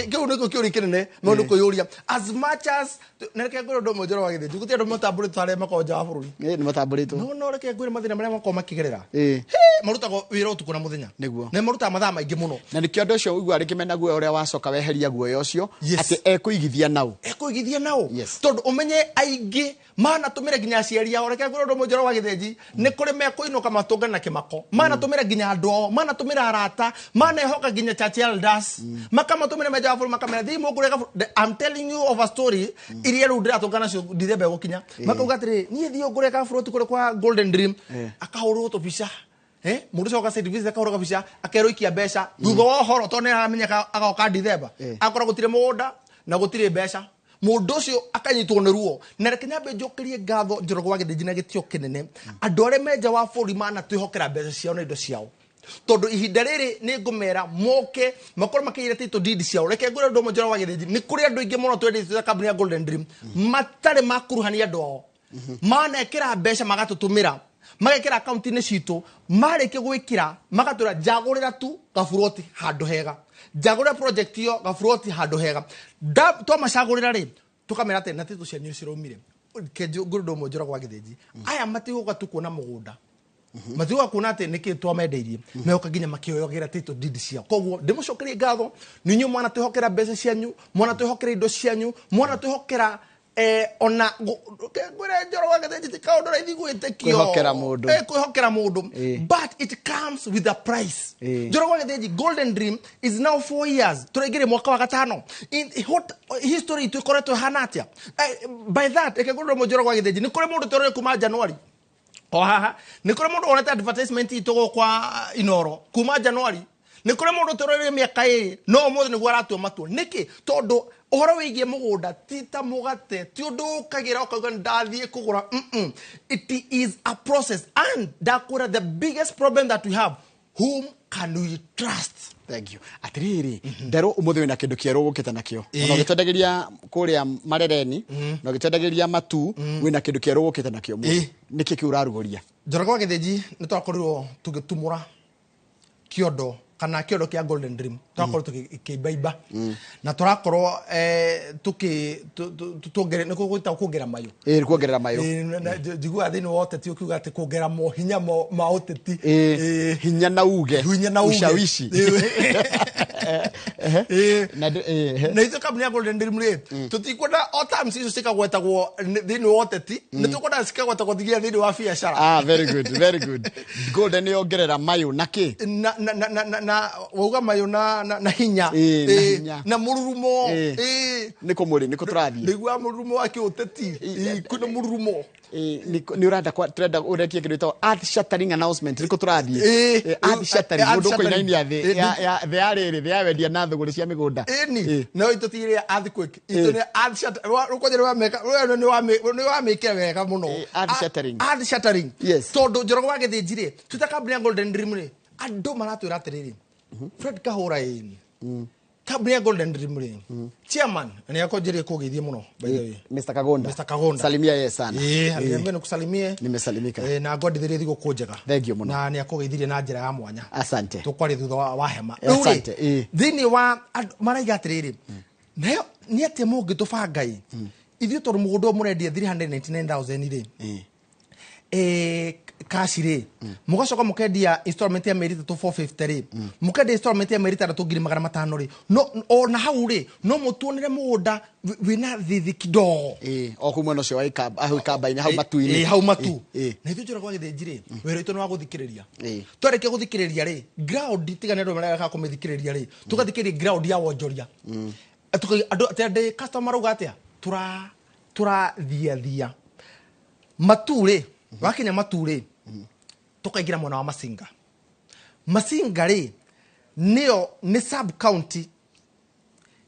kĩũria kĩnene mũndũ kwĩyũria, as much as, na reke ngwĩre ũndũ ũmwe, Njoro wa Gĩthĩnji, gũtirĩ andũ matambũrĩtwo arĩa makoragwo nja wa bũrũri. Nĩ matambũrĩtwo. No reke ngwĩre mathĩna marĩa makoragwo makĩgerera. Marutagwo wĩra ũtukũ na mũthenya. Nĩguo. Na marutaga mathaa maingĩ mũno. Na nĩkĩo andũ acio ũiguaga rĩngĩ mena guoya ũrĩa wacoka weheria guoya ũcio, Yes. atĩ ekũigithia nau. Ekũigithia nao. Yes. Tondũ ũmenye aingĩ manatũmĩra nginya aciari ao. Reke ngwĩre ũndũ ũmwe, Njoro wa Gĩthĩnji, nĩ kũrĩ mekũinũka matũngane na kĩmako. Manatũmĩra nginya andũ ao, manatũmĩra arata, manehoka nginya church elders, makamatũmĩra menja wa bũrũri, makamera thiĩ mũngũre I'm telling you of a story iria rĩu ndĩratũngana nacio Ndithemba ĩgũkinya. Makauga atĩrĩrĩ, niĩ thiĩ ngũre kaburoti kũrĩ kwa Golden Dream. Akahũrwo tũbica. Mũndũ ũcio oka site visit, akahũrwo kabica, akerwo ikia mbeca. Thutha wa ũhoro, tondũ nĩ aramenyeka agoka Ndithemba, akora gũtirĩ mũgũnda na gũtirĩ mbeca, mũndũ ũcio akanyitwo nĩ ruo. Na reke nyambe njokerie ngatho, Njoroge wa Gĩthĩnji, na gĩtĩo kĩnene andũ arĩa me nja wa bũrũri manatwĩhokera mbeca ciao na indo ciao, tondũ ihinda rĩrĩ nĩ ngũmera moke makorwo makĩire title deed ciao. Reke ngwĩre ũndũ ũmwe, Njoroge wa Gĩthĩnji, nĩ kũrĩ andũ aingĩ mũno twendete ta kambuni ya Golden Dream matarĩ makuruhania andũ ao, manekĩra mbeca, magatũtũmĩra, magekĩra akaunti-inĩ citũ. Marĩkia gwĩkĩra, magatwĩra, "Njagũrĩra tu gaburoti handũ hega, njagũrĩra project ĩyo gaburoti handũ hega." Twamacagũrĩra rĩ, tũkamera atĩ na titũ cianyu ciraumire. Ngũrĩ ũndũ ũmwe, Njoroge wa Gĩthĩnji, aya matigũka tu kuona mũgũnda, matigũka kuona atĩ nĩkĩ twamendeirie, megoka nginya makĩoyogera title deed ciao. Koguo ndĩmũcokerie ngatho nĩ inyuĩ mwana twĩhokera mbeca cianyu, mwana twĩhokera indo cianyu, mwana twĩhokera ona ngwĩre, Njoro wa Gĩthĩnji, ti kaũndũ raithi gwĩtĩkio. Kwĩhokera mũndũ. Kwĩhokera mũndũ, but it comes with a price. Njoro wa Gĩthĩnji, Golden Dream is now 4 years, tũraingĩre mwaka wa gatano. In what history itũ ĩkoretwo ĩhana atĩa? By that, reke ngwĩre ũndũ ũmwe, Njoro wa Gĩthĩnji, nĩ kũrĩ mũndũ tũrore kuma January o haha, nĩ kũrĩ mũndũ wonete advertisement itũ gũkũ kwa Inoro kuma January, nĩ kũrĩ mũndũ tũrorire mĩaka 2, no ũmũthĩ nĩguo aratua matua. Nĩkĩ? Tondũ ũhoro wĩgiĩ mũgũnda ti ta mũgate, ti ũndũ ũkagĩra ũkauga ndathiĩ kũgũra. It is a process, and ndakwĩra, the biggest problem that we have, whom can we trust? Thank you. Atiriri, nderwo umuthi wina kindu kieru gukite nakio. Ona ugitwendagiria kuria Marereni na ugitwendagiria Matu, wina kindu kieru gukite nakio. Niki kiu uraruguria? Njoroge wa Gĩthĩnji, nĩ twakorirwo tũgĩtumũra kĩondo kana kĩondo kĩa Golden Dream, twakorwo tũkĩimbaimba na tũrakorwo tuongere nĩ gwĩtagwo kuongerera mayũ. Kuongerera mayo. Njiguaga thĩinĩ wa ũteti ũkiuga atĩ kuongerera mohinya ma ũteti. Hinya na uge. Hinya na uge. Ushawishi. Na Na ithuĩ kambuni ya Golden Dream rĩ, tũtikwenda o terms icio cikagwetagwo thĩinĩ wa ũteti, nĩ tũkwenda cikagwetagwo nginya thĩinĩ wa biacara. Ah, very good, very good. Golden yongerera mayo na ki? Na wauga mayũ na hinya. Na hinya. Na mũrurumo. Niko muri niko turathie? Nĩguo mũrurumo wa kĩũteti. Kwĩna mũrurumo. Nĩ ũrenda tũrenda ũrekie kĩndũ gĩtagwo earth shattering announcement, nĩkũ tũrathiĩ? Earth shattering. Earth Mũndũ shattering. ũkũinainia thĩ thĩ ya rĩrĩ, thĩ ya wendia na thũgũrĩ cia mĩgũnda. Ĩni no itũ ti ĩrĩa earthquake, itũ nĩ earth shatter. Rũkwanja nĩ wamĩkĩra wega mũno. Earth shattering. Earth shattering. Yes. Tondũ Njoroge wa Gĩthĩnji rĩ, twĩta kambuni ya Golden Dream rĩ, andũ maratwĩra atĩrĩrĩ, "Fred Kahũra, ĩni kambuni ya Golden Dream rĩ, chairman nĩ akonjĩrie kũgeithie mũno, by the way." Mr. Kagonda. Mr. Kagonda. Salimia yeye sana. Aliniambia nikusalimie. Nimesalimika. Na ngwendithĩrie thigũkũ njega. Thank you mũno. Na nĩ akũgeithirie na njĩra ya mwanya. Asante. Tũkwaria thutha wa hema. Asante, Rĩu rĩ, thĩinĩ wa andũ maraiga atĩrĩrĩ, nayo nĩ atĩa mũngĩtũbanga ithuĩ, tondũ mũgũnda ũyũ mũrendia 399,000 rĩ, Cash rĩ, mũgacoka mũkendia installment ya mĩeri 3 450 rĩ, mũkendia installment ya mĩeri 6 500,000 rĩ, no ona hau rĩ, no mũtuonere mũgũnda wĩna thithi kidogo. Ĩĩ, o kuu mwena ũcio wa hau ikamba-inĩ, hau matu-inĩ. Ĩ, hau matu. Ĩĩ. Na ithuĩ Njoroge wa Gĩthĩnji rĩ, wĩra witũ nĩ wa gũthikĩrĩria. Twarĩkia gũthikĩrĩria rĩ, ground tiga nĩ andũ mareka kũmĩthikĩrĩria rĩ, tũgathikĩrĩria ground ya wonjoria. Andũ atĩ andĩ customer marauga atĩa, tũrathiathia matu rĩ, wakinya matu rĩ, tũkaingĩra mwena wa Masinga. Masinga rĩ, nĩyo nĩ sub county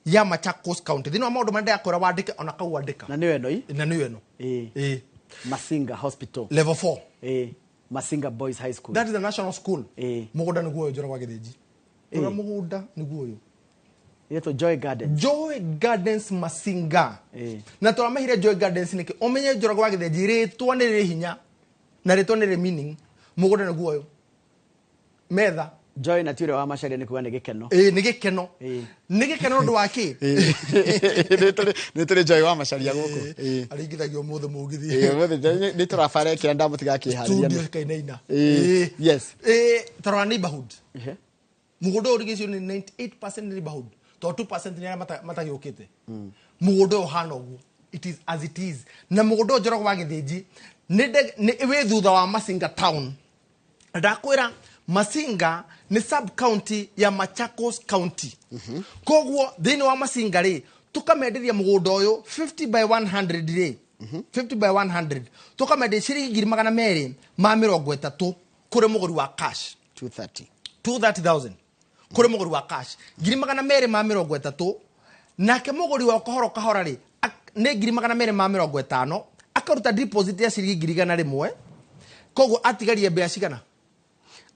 ya Machakos County. Thĩinĩ wa maũndũ marĩa ndĩrakwĩra wandĩke, ona kau wandĩka. Na nĩyo ĩno ĩ? Na nĩyo ĩno. Ĩĩ. Ĩĩ. Masinga Hospital. Level 4. Ĩĩ. Masinga Boys High School. That is the national school. Ĩĩ. Mũgũnda nĩguo ũyũ, Njoroge wa Gĩthĩnji. Rora, mũgũnda nĩguo ũyũ. Ĩtwo Joy Gardens. Joy Gardens Masinga. Ĩĩ. Na tũramahire Joy Gardens nĩkĩ? Ũmenye, Njoroge wa Gĩthĩnji, rĩtwa nĩ rĩrĩ hinya na rĩtwa nĩ rĩrĩ meaning. Mũgũnda nĩguo ũyũ, metha. Joy na ti ũrĩa wa Macharia, nĩ kuga nĩ gĩkeno. Ĩĩ, nĩ gĩkeno. Ĩĩ. Nĩ gĩkeno ũndũ wa kĩ? Nĩ tũrĩ Joy wa Macharia gũkũ. Ĩĩ. Aringithagio ũmũthĩ mũgithi. Ĩĩ, ũmũthĩ nĩ tũrabarekĩra ndamũtiga akĩharĩria. Studio kainaina. Ĩĩ, yes. Ĩĩ, tarora neighborhood. Ehe. Mũgũnda ũyũ ũrigicĩirio nĩ 98% neighborhood, tondũ 2% nĩ arĩa matagĩũkĩte. Mũgũnda ũyũ ũhana ũguo, it is as it is. Na mũgũnda ũyũ, Njoroge wa Gĩthĩnji, nĩ wĩ thutha wa Masinga town. Ndakwĩra Masinga nĩ sub county ya Machakos County. Koguo thĩinĩ wa Masinga rĩ, tũkamenderia mũgũnda ũyũ 50 by 100 rĩ, 50 by 100, tũkamenderia ciringi 230,000 kũrĩ mũgũri wa cash. 230. 230,000 kũrĩ mũgũri wa cash, 230,000. Nake mũgũri wa kahora kahora rĩ, nĩ 250,000, akaruta deposit ya ciringi 100,000. Koguo atigarie mbea cigana?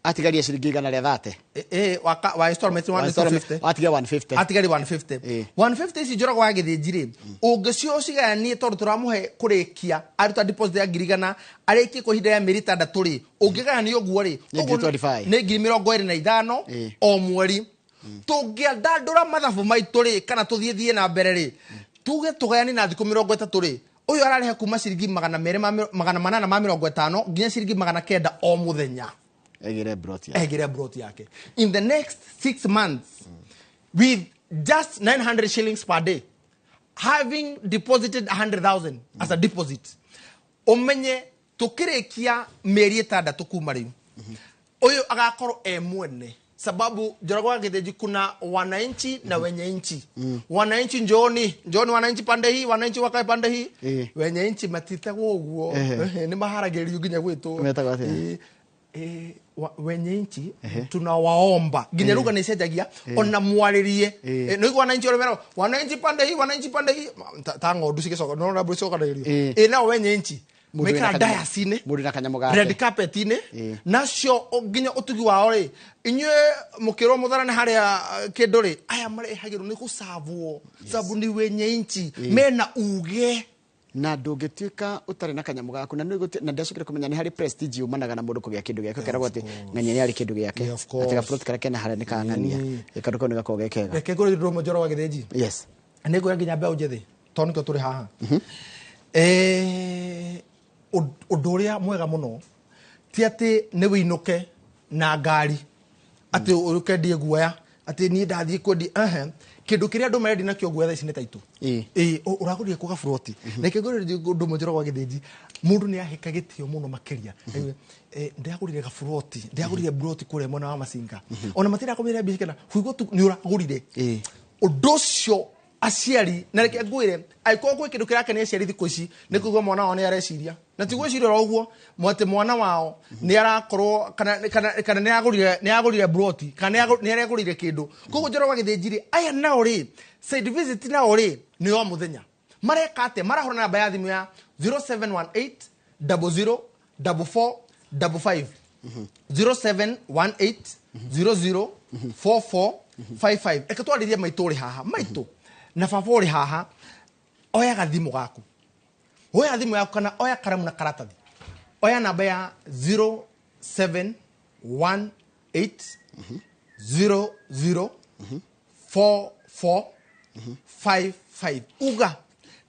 Atigaria ciringi igana rĩa 30. Ĩ, wa installment 150. Atigia 150. Atigari 150. Ĩ. 150 ici, Njoroge wa Gĩthĩnji rĩ, ũngĩcio ũcigayanie, tondũ tũramũhe kũrĩkia aruta deposit ya 100,000, arĩkie kwa ihinda rĩa mĩeri 6 rĩ, ũngĩgayania ũguo rĩ, Nĩ ũguo 25. Nĩ 25,000 Ĩ. o mweri. Tũngĩandandũra mathabu maitũ rĩ, kana tũthiĩ thiĩ na mbere rĩ, tuge tũgayanie na thikũ 30 rĩ, ũyũ ararĩha kuma ciringi 850 nginya ciringi 900 o mũthenya. Egire broti yake. Egire broti yake in the next 6 months with just 900 shillings per day, having deposited 100,000 as a deposit. Umenye tukirikia mĩeri 6 kuma rĩu, ũyũ agakorwo e mwene, sababu, Njoroge wa Gĩthĩnji, kuna wananchi na wenye nchi. Wananchi njooni, njooni wananchi pande hii, wananchi wakae pande hii. Wenye nchi matitagwo ũguo. Ehe. Nĩ maharagĩrĩrio nginya gwĩtwo. Metagwo atĩa? Ĩ, ĩ, wenye nchi tunawaomba, nginya ruga nĩ cenjagia ona mwarĩrie. Nĩ igua wananchi ũrĩa meragwo, wananchi pande hii, wananchi pande hii. Ta ng'ondu cigĩcoka, no mbũri cicokanagĩrio. Ĩ, nao wenye nchi Mũndũ mekĩra wĩna dais-inĩ, mũndũ na kanyamũ gake. Red carpet-inĩ. Nacio nginya ũtugi wao rĩ, inyuĩ mũkĩrwo mũtharane harĩa kĩndũ rĩ, aya marehagĩrwo nĩ gũcabwo, sababu ni wenye nchi mena uge. Na ndũngĩtuĩka ũtarĩ na kanyamũ gaku na na ndacokire kũmenya nĩ harĩ prestige yumanaga na mũndũ kũgĩa kĩndũ gĩake, ũkeragwo atĩ ng'ania nĩ arĩ kĩndũ gĩake. Yeah, of course. Atĩ gaplot karĩa kena harĩa nĩ ka ng'ania, kandũ kau nĩ gakoragwo ge kega. Reke ngũrĩ ndũrũme, Njoroge wa Gĩthĩnji. Yes. Nĩ ngwĩra nginya mbeũ njĩthĩ, tondũ nĩkĩo tũrĩ haha. Ũndũ ũrĩa mwega mũno ti atĩ nĩ wĩinũke na ngari, atĩ ũkendie guoya, atĩ niĩ ndathiĩ kwendia ehe. Kĩndũ kĩrĩa andũ marendia nakĩo guoya thaa ici nĩ taitũ. Ĩĩ, ũragũrire kũ gaburoti? Reke ngwĩre ũndũ ũmwe, Njoroge wa Gĩthĩnji, mũndũ nĩ ahĩka gĩtĩo mũno makĩria. Aigue, ndĩragũrire gaburoti, ndĩragũrire buroti kũrĩa mwena wa Masinga, ona matirakũmĩra mbia cigana, huigwo tu nĩ ũragũrire. Ũndũ ũcio aciari, na reke ngwĩre, angĩkorwo gwĩ kĩndũ kĩrakenia aciari thikũ ici, nĩ kũigua mwana wao nĩ areciria, na ti gwĩciria oro ũguo atĩ mwana wao nĩ arakorwo kana nĩ aragũrire broti, kana nĩ aregũrire kĩndũ. Koguo, Njoroge wa Gĩthĩnji rĩ, aya nao rĩ, site visit nao rĩ, nĩ o mũthenya. Mareka atĩa? Marahũra namba ya thimũ ya 0718 00 44 55, 0718 00 44 55. Reke twarĩrie maitũ ũrĩ haha, maitũ na baba ũrĩ haha. Oya gathimũ gaku, oya thimũ yaku, kana oya karamu na karatathi, oya namba ya 0718 00 44 55. Uga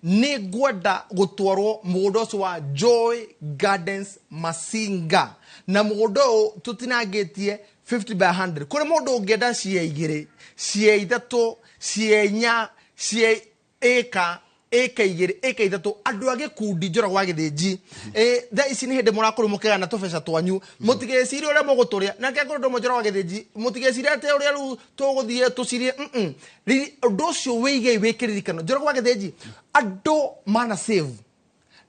Nĩ ngwenda gũtwarwo mũgũnda ũcio wa Joy Gardens Masinga, na mũgũnda ũyũ tũtinangĩtie 50 by 100. Kũrĩ mũndũ ũngĩenda cie 2, cie 3, cie 4, cie ĩka ĩka 2, ĩka 3, andũ a gĩkundi Njoroge wa Gĩthĩnji. Thaa ici nĩ hĩndĩ mũrakorwo mũkĩgana tũbeca twanyu, mũtigecirie ũrĩa mũgũtũrĩa. Na kĩa kũrĩ ũndũ ũmwe Njoroge wa Gĩthĩnji, mũtigecirie atĩ ũrĩa rĩu tũgũthiĩ tũcirie, Ũndũ ũcio wĩigei wĩ kĩririkano. Njoroge wa Gĩthĩnji, andũ mana save.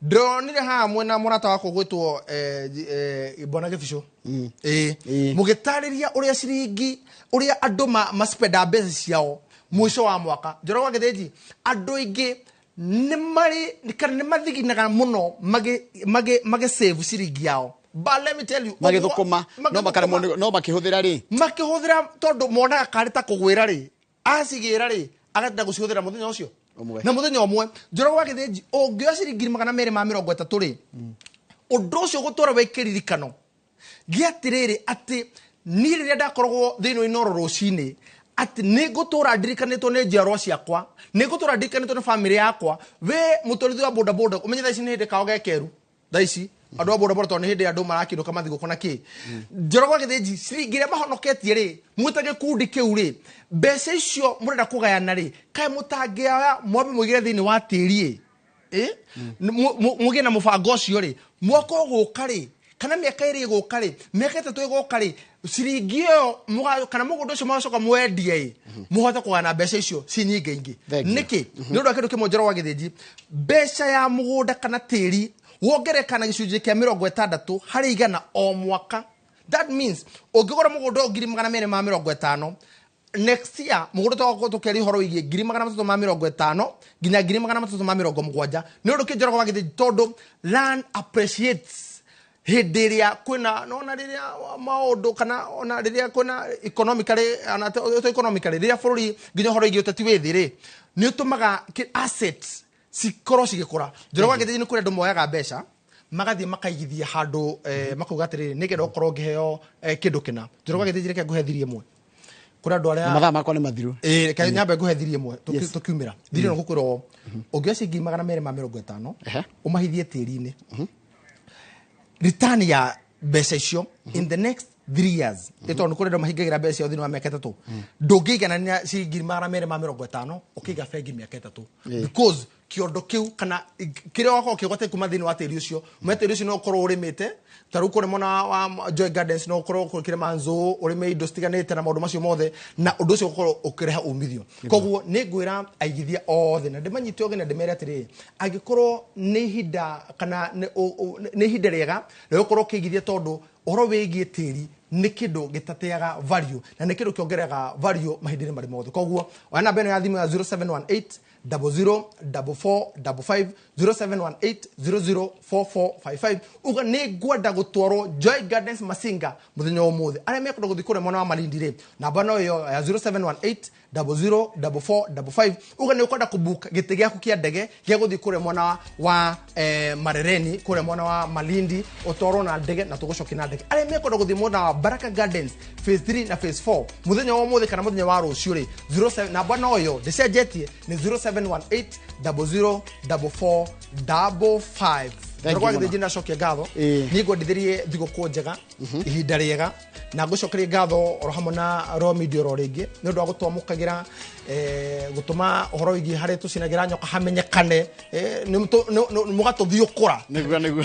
Ndĩronire haha mwena mũrata wakwa gwĩtwo Bwana Gĩbicũ. Mũgĩtarĩria ũrĩa ciringi, ũrĩa andũ maspenda mbeca ciao mũico wa mwaka. Njoroge wa Gĩthĩnji, andũ aingĩ nĩ marĩ kana nĩ mathiginaga mũno magi save ciringi yao. But let me tell you, magĩthũkũma, no makaremwo no makĩhũthĩra rĩ. Makĩhũthĩra tondũ monaga karĩ ta kũgwĩra rĩ, acigĩra rĩ, agatinda gũcihũthĩra mũthenya ũcio. Ũmwe. Na mũthenya ũmwe, Njoroge wa Gĩthĩnji, ũngĩoya ciringi 230 rĩ, ũndũ ũcio ũgũtwara wĩ kĩririkano gĩa atĩrĩrĩ, atĩ niĩ rĩrĩa ndakoragwo thĩinĩ wa Inooro rũcinĩ, atĩ nĩ ngũtũra ndirikanĩtwo nĩ njiarwa ciakwa, nĩ ngũtũra ndirikanĩtwo nĩ bamĩrĩ yakwa. We mũtwarithia wa bodaboda, ũmenye thaa ici nĩ hĩndĩ kao gekeru. Thaa ici andũ a bodaboda tondũ nĩ hĩndĩ andũ marakĩinũka mathigũkũ na kĩ. Njoroge wa Gĩthĩnji, ciringi iria mahonoketie rĩ, mwĩta gĩkundi kĩu rĩ, mbeca icio mũrenda kũgayana rĩ, kaĩ mũtangĩoya mwambe mũigĩre thĩinĩ wa tĩri ĩ? Mũgĩe na mũbango ũcio rĩ, mwaka ũgũka rĩ, kana mĩaka 2 ĩgũka rĩ, mĩaka 3 ĩgũka rĩ, ciringi ĩyo kana mũgũnda ũcio mũgacoka mwendie ĩ, mũhote kũgayana mbeca icio ci nyingĩ ingĩ. Thank you. Nĩkĩ? Nĩ ũndũ wa kĩndũ kĩmwe Njoroge wa Gĩthĩnji, mbeca ya mũgũnda kana tĩri wongerereka na gĩcunjĩ kĩa 60 harĩ igana o mwaka. That means ũngĩgũra mũgũnda ũyũ ngiri 250, next year mũgũnda tũgakorwo tũkĩaria ũhoro wĩgiĩ ngiri 350 nginya ngiri 370. Nĩ ũndũ kĩ Njoroge wa Gĩthĩnji? Tondũ land appreciates hĩndĩ ĩrĩa kwĩna, nona rĩrĩa maũndũ kana ona rĩrĩa kwĩna economically, ona to economically, rĩrĩa bũrũri nginya ũhoro wĩgiĩ ũteti wĩ thĩ rĩ, nĩ ũtũmaga assets cikorwo cigĩkũra. Njoroge wa Gĩthĩnji nĩ kũrĩ andũ moyaga mbeca magathiĩ makaigithia handũ, makauga atĩrĩrĩ, nĩgetha ũkorwo ngĩheo, kĩndũ kĩna. Njoroge wa Gĩthĩnji, reke ngũhe thiri ĩmwe. Kũrĩ andũ arĩa Na mathaa makwa nĩ mathiru. Reke nyambe ngũhe thiri ĩmwe, tũkiumĩra. Thiri ĩno ngũkwĩra ũũ, ũngĩoya ciringi 250, ũmahithie tĩri-inĩ. Return ya mbeca icio in the next 3 years, nĩ tondũ kũrĩ andũ mahingagĩra mbeca ciao thĩinĩ wa mĩaka 3. Ndũngĩiganania ciringi 250 ũkĩiga bengi mĩaka 3. Because kĩondo kĩu kana kĩrĩa wakorwo ũkĩgwata kuma thĩinĩ wa tĩri ũcio, ũmenye tĩri ũcio no ũkorwo ũrĩmĩte, ta rĩu kũrĩ mwena wa Joy Gardens no ũkorwo ũkĩrĩma nzũũ, ũrĩme indo citiganĩte na maũndũ macio mothe, na ũndũ ũcio ũkorwo ũkĩrehe umithio. Koguo nĩ ngwĩra aigithia othe na ndĩmanyite ũgeni na ndĩmere atĩrĩrĩ, angĩkorwo nĩ ihinda kana nĩ ihinda rĩega rĩa gũkorwo ũkĩigithia, tondũ ũhoro wĩgiĩ tĩri nĩ kĩndũ gĩtateaga value na nĩ kĩndũ kĩongereraga value mahinda-inĩ marĩ mothe. Koguo oya namba ĩno ya thimũ ya zero seven one eight double zero double four double five, zero seven one eight zero zero four four five five. Uga nĩ ngwenda gũtwarwo Joy Gardens Masinga mũthenya wa ũmũthĩ. Arĩa mekwenda gũthiĩ kũrĩa mwena wa Malindi rĩ, namba no ĩyo ya zero seven one eight double zero double four double five. Uga nĩ ũkwenda kũbook gĩtĩ gĩaku kĩa ndege gĩa gũthiĩ kũrĩa mwena wa Marereni, kũrĩa mwena wa Malindi, ũtwarwo na ndege na tũgũcokia na ndege. Arĩa mekwenda gũthiĩ mwena wa Baraka Gardens phase 3 na phase 4 mũthenya wa ũmũthĩ kana mũthenya wa rũciũ rĩ, zero seven, namba no ĩyo ndĩcenjetie, nĩ zero seven one eight double zero double four double five. Thank you Njoroge wa mũno. Gĩthĩnji ndacokia ngatho. Niĩ ngwendithĩrie thigũkũ njega, ihinda rĩega, na ngũcokerie ngatho oro hamwe na Royal Media oro rĩngĩ nĩ ũndũ wa gũtwamũkagĩra, gũtũma ũhoro wĩgiĩ harĩa tũcinagĩra nyoka hamenyekane, mũgatũthiũkũra. Nĩguo, nĩguo.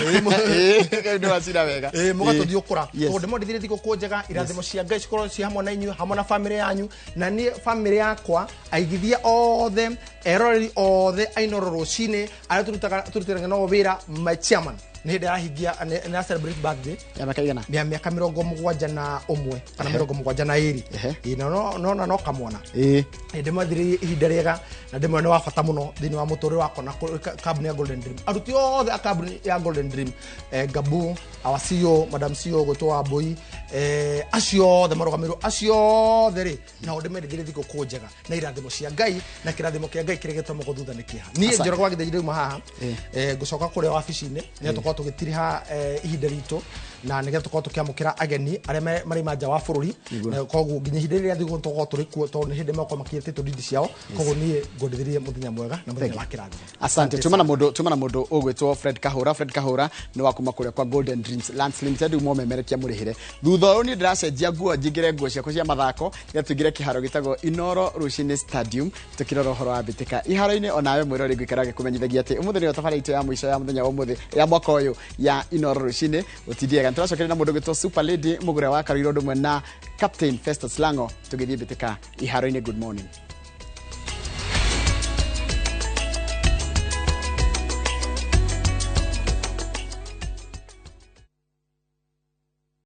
Nĩ wacina wega. Mũgatũthiũkũra. Tondũ ndĩmwendithĩrie thigũkũ njega, irathimo cia Ngai cikorwo ciĩ hamwe na inyuĩ, hamwe na bamĩrĩ yanyu, na niĩ bamĩrĩ yakwa, aigithia othe, eroreri othe a Inooro rũcinĩ, arĩa tũrutanaga nao wĩra, my chairman nĩ hĩndĩ arahingia, nĩ ara celebrate birthday. Ya mĩaka igana? Ya mĩaka mĩrongo mũgwanja na ũmwe, kana mĩrongo mũgwanja na ĩrĩ. Na no, no, no kamwana. Nĩ ndĩmwathĩrĩrie ihinda rĩega, na ndĩmwĩre nĩ wa bata mũno thĩinĩ wa mũtũrĩre wakwa na kambuni ya Golden Dream. Aruti othe a kambuni ya Golden Dream, Gabu, our CEO, Madam CEO gwĩtwo Wambui, acio othe marũgamĩrĩrwo, acio othe rĩ, nao ndĩmendithĩrie thigũkũ njega na irathimo cia Ngai, na kĩrathimo kĩa Ngai kĩrĩa gĩtũmaga thutha nĩ kĩeha. Niĩ Asante. Njoroge wa Gĩthĩnji ndauma haha, ngũcoka kũrĩa wabici-inĩ, nĩ tũkorwo tũgĩtiriha, ihinda ritũ. Na nĩgetha tũkorwo tũkĩamũkĩra ageni arĩa marĩ nja wa bũrũri. Na koguo nginya ihinda rĩrĩa thigũ tũkorwo tũrĩ kuo, tondũ nĩ hĩndĩ megũkorwo makinyĩte ndindi ciao. Koguo niĩ ngwendithĩrie mũthenya mwega na mũthenya wa kĩrathimo. Asante. Tuma na mundu ugwitwo Fred Kahura. Fred Kahura ni wa kuma kuria kwa Golden Dreams Lands Limited, umo memerekia murihire. Thutha uyu ni ndiracenjia nguo, njingire nguo ciakwa cia mathako ya tuingire kiharo gitagwo Inoro Rucini Stadium, tukirora uhoro wa mbitika iharo-inĩ. Onawe mwĩrori, ngũikara ngĩkũmenyithagia atĩ ũmũthĩ nĩyo tabarĩra itũ ya mũico ya mũthenya wa ũmũthĩ ya mwaka ũyũ ya Inoro Rucini. Ũtindiega, nĩtũracokeria na mũndũ ũgwĩtwo Super Lady Mũgũre wa Karuirũ, ũndũ ũmwe na Captain Festus Lango, tũgĩthiĩ mbĩtĩka iharo-inĩ. Good morning.